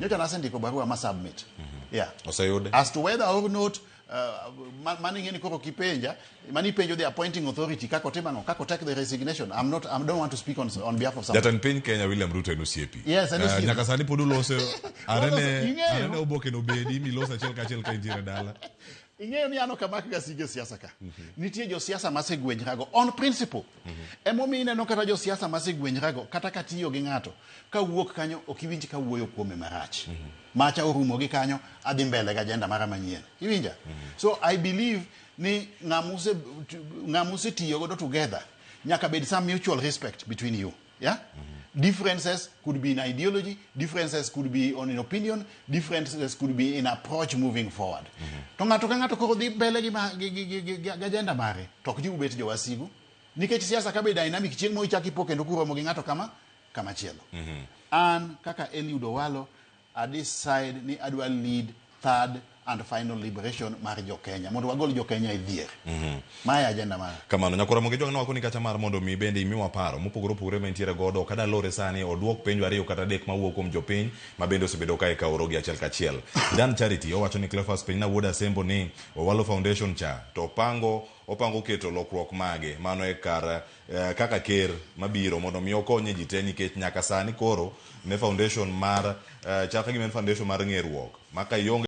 Nyocha nasendiko barua ma submit. Yeah. Oseyude? As to whether or not mano ing'e ni koro kipenja mano ipenjo the appointing authority kaka otim ang'o kaka take the resignation. I'm not I don't want to speak on behalf of someone. Jatend piny Kenya William Ruto en osiepi. Yes, en osiepi. Nyaka sani pod uloso Waloso, ing'eyo. arene oboke no bedi miloso achiel kachiel ka intiere dala. Ing'eyo ni an ok amak ga sige siasa ka. Nitie josiasa masegwenyrago on principle. Emomiyo ineno kata josiasa masegwenyrago kata katiyo gi ng'ato kawuok kanyo ok iwinj ka wuoyo kuome marach. Macha orumo gi kanyo adhi mbele gi agenda mara manyien. Iwinja? So I believe ni ng'ama usetiyo godo together nyaka bed some mutual respect between you. Yeah? Differences could be in ideology, differences could be on an opinion, differences could be in approach moving forward. To ng'ato ka ng'ato koro dhi mbele gi, ma, gi, gi, gi, gi, gi agenda mare, to ok ji ubet jowasigu. Nikech siasa ka be dynamic chieng' mo ichak ipo kendo kuromo gi ng'ato kama kamachielo. An kaka Eliud Owalo, I decide ni adwa lead third and final liberation mar jo Kenya mondo wagol jo Kenya e dhier. Mae agenda mara. Kamano nyakwara Mogi Jwang' nowako ni kata mar mondo mi bende imiwa paro mopogore opogore ma intiere godo ok adwa lore sani oduok penjo ariyo kata adek mawuok kuom jopiny ma bende osebedo ka eka orogi achiel kachiel. Dan Charity owacho ni Cleophas penjna wuod Asembo ni Owalo Foundation cha to opango opango keto lokruok mage mano e kar eh, kaka ker mabiro mondo mi okonye ji te nikech nyaka sani koro ne foundation mar eh, chal ka gima en foundation mar ng'eruok ma ka ionge